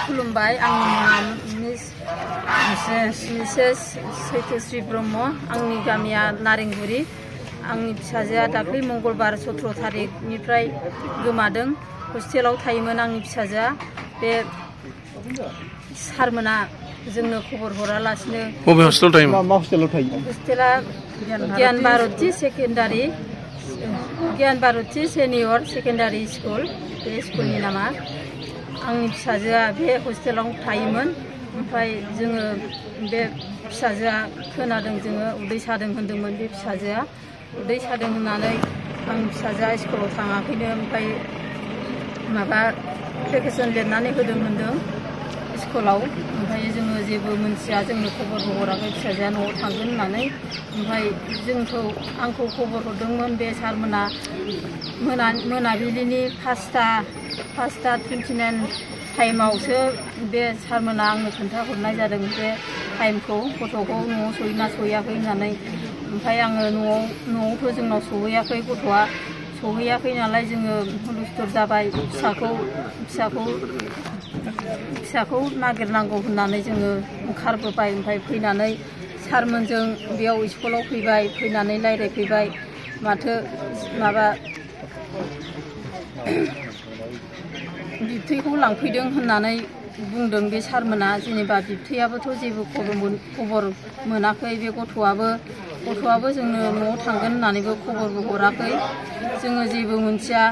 खुलुमबाय आंनि मिसेस सैथोश्री ब्रह्म आंनि गामिया नारेंगुरी आंनि फिसाजोआ दाख्लै मंगलबार 17 तारिखनिफ्राय गोमादों हस्टेलाव थायोमोन आंनि फिसाजोआ बे सारमोना जोंनो खबर हरालासिनो बबे हस्टेलाव थायोमोन मा हस्टेलाव थायो हस्टेला ज्ञान भारती सेनियर सेकेन्डारि स्कुल बे स्कुलनि नामा आंनि फिसाजोआ बे हस्टेलाव थायोमोन ओमफ्राय जोङो बे फिसाजोआ खोनादों जोङो उदै सादों होनदोंमोन बे फिसाजोआ उदै सादों होननानै आंनि फिसाजोआ स्कुलाव थाङाखैनो ओमफ्राय माबा एप्लिकेसन लिरनानै होदों होनदों स्कुलाव ओमफ्राय जोङो जेबो मोनथिया जोंनो खबरबो हराखै फिसाजोआ न'आव थांगोन होननानै ओमफ्राय आंखौ खबर हरदोंमोन बे सारमोना मोनाबिलिनि 5:29 टाइमावसो बे सारमोना आंनो खोन्थाहरनाय जादों बे टाइमखौ गथ'खौ न'आव सहैना सहैयाखै होननानै ओमफ्राय आङो न'आवथ' जोंनाव सहैयाखै गथ'आ सहैयाखै नालाय जोङो हुलुस्थुल जाबाय फिसाखौ नागिरनांगौ होननानै जोङो ओंखारबोबाय ओमफ्राय फैनानै सारमोनजों बेयाव स्कुलाव फैबाय फैनानै रायज्लायफैबाय माथो माबा बिबथैखौ लांफैदों होननानै बुंदों बे सारमोना जेनेबा बिबथैयाबोथ' जेबो खबर मोनाखै बे गथ'आबो जोंनो न'आव थांगोन होननानैबो खबरबो हराखै जोङो जेबो मोनथिया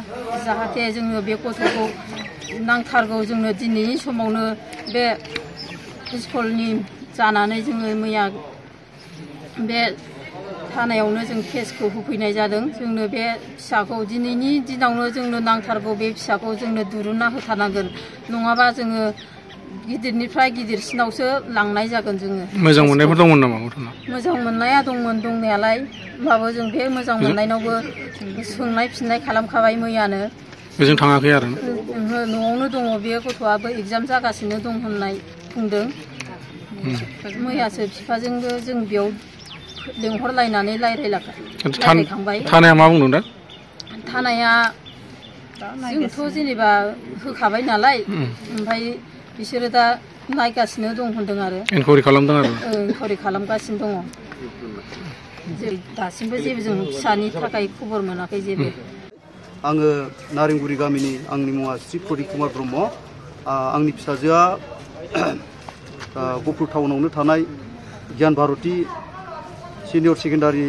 जाहाथे जोङो बे गथ'खौ नांथारगौ जोंनो दिनैनि समावनो बे स्कुलनि जानानै जोङो मैया बे थानायावनो जों केसखौ होफैनाय जादों जोंनो बे फिसाखौ दिनैनि दिनावनो जोंनो नांथारगौ बे फिसाखौ जोंनो दुरुनना होथारनांगोन नङाबा जोङो गिदिरनिफ्राय गिदिरसिनावसो लांनाय जागोन जोङो मोजां मोननायफोर दंमोन नामा गथ'ना मोजां मोननाया दंमोन दंनायालाय होमबाबो जों बे मोजां मोननायनावबो सोंनाय फिननाय खालामखाबाय मैयानो बेजों थाङाखै आरो न'आवनो दङ बे गथ'आबो एगजाम जागासिनो दं होननाय बुंदों मैयासो बिफाजोंबो जों बेयाव लेंहरलायनानै रायज्लायखांबाय थानाया मा बुंदों दा थानाया जोंथ' जेनेबा होखाबाय नालाय ओमफ्राय बिसोरो दा नायगासिनो दं होनदों आरो इनकुवारि खालामदों आरो इनकुवारि खालामगासिनो दङ दासिमबो जेबो जों फिसानि थाखाय खबर मोनाखै जेबो आङो नारेंगुरी गामिनि आंनि मुङा श्री प्रदीप कुमार ब्रह्म आंनि फिसाजोआ गफुर टाउनावनो थानाय ज्ञान भारती सेनियर सेकेन्डारि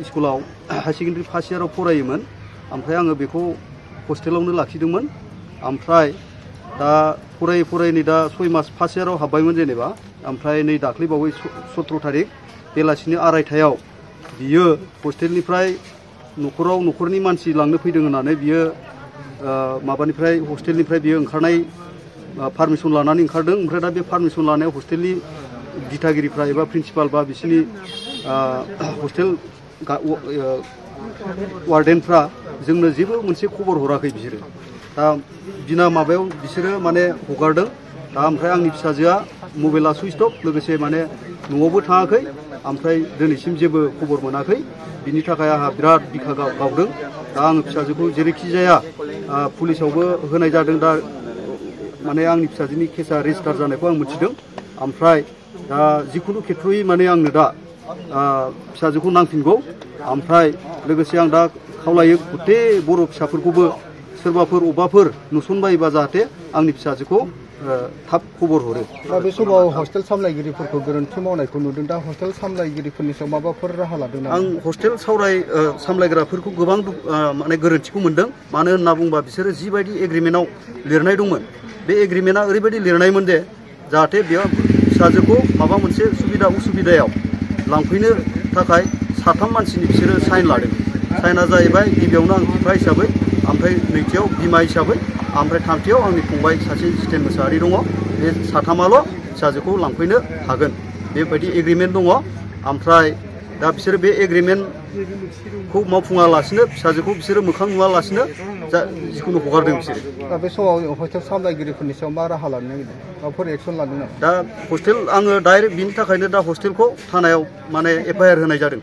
स्कुलाव हाई सेकेन्डारि फार्स्ट इयाराव फरायोमोन ओमफ्राय आङो बेखौ हस्टेलावनो लाखिदोंमोन ओमफ्राय दा फरायै नै दा 6 मास फार्स्ट इयाराव हाबबायमोन जेनेबा ओमफ्राय नै दाख्लैबावै 17 तारिख बेलासिनि 2:30 बियो हस्टेलनिफ्राय न'खरनि मानसि लांनो फैदों होननानै बियो माबानिफ्राय हस्टेलनिफ्राय बियो ओंखारनाय पारमिसन लानानै ओंखारदों ओमफ्राय दा बे पारमिसन लानायाव हस्टेलनि दिथागिरिफ्रा एबा प्रिन्सिपाल बा बिसोरनि हस्टेल वार्डेनफ्रा जोंनो जेबो मोनसे खबर हराखै बिसोरो दा बिना माबायाव बिसोरो माने हगारदों दा ओमफ्राय आंनि फिसाजोआ मबाइला सुइच अफ लोगोसे माने न'आवबो थाङाखै ओमफ्राय दिनैसिम जेबो खबर मोनाखै बिनि थाखाय आंहा बिराद बिखा गावदों दा आङो फिसाजोखौ जेरैखि जाया पुलिसावबो होनाय जादों दा माने आंनि फिसाजोनि केसा रेजिस्टार जानायखौ आं मिथिदों ओमफ्राय दा जिखुनु खेत्र'यै माने आंनो दा फिसाजोखौ नांफिनगौ ओमफ्राय लोगोसे आं दा खावलायो गथे बर' फिसाफोरखौबो सोरबाफोर अबाफोर नुसनबायोबा जाहाथे आंनि फिसाजोखौ थाब खबर हरो दा बे समाव हस्टेल सामलायगिरिफोरखौ गोरोन्थि मावनायखौ नुदों दा हस्टेल सामलायगिरिफोरनि सायाव माबाफोर राहा लादों नामा आं हस्टेल सामलायग्राफोरखौ गोबां माने गोरोन्थिखौ मोनदों मानो होनना बुंबा बिसोरो जिबायदि एग्रिमेन्टआव लिरनाय दंमोन बे एग्रिमेन्टआ ओरैबायदि लिरनायमोन जे जाहाथे बेयाव फिसाजोखौ माबा मोनसे उसुबिदायाव लांफैनो थाखाय 3 मानसिनि बिसोरो साइन लादों साइना जाहैबाय गिबियावनो आं बिफा हिसाबै ओमफ्राय नैथियाव बिमा हिसाबै ओमफ्राय थामथियाव आंनि फंबाय सासे जितेन मोसाहारि दङ बे 3आल' फिसाजोखौ लांफैनो हागोन बेबायदि एग्रिमेन्ट दङ ओमफ्राय दा बिसोरो बे एग्रिमेन्टखौ मावफुङालासिनो फिसाजोखौ बिसोरो मोखां नुवालासिनो जिखुनु हगारदों बिसोरो दा बे समाव हस्टेल सामलायगिरिफोरनि सायाव मा राहा लानो नागिरदों माबाफोर एक्सन लादों नामा दा हस्टेल आङो डाइरेक्ट बिनि थाखायनो दा हस्टेलखौ थानायाव माने FIR होनाय जादों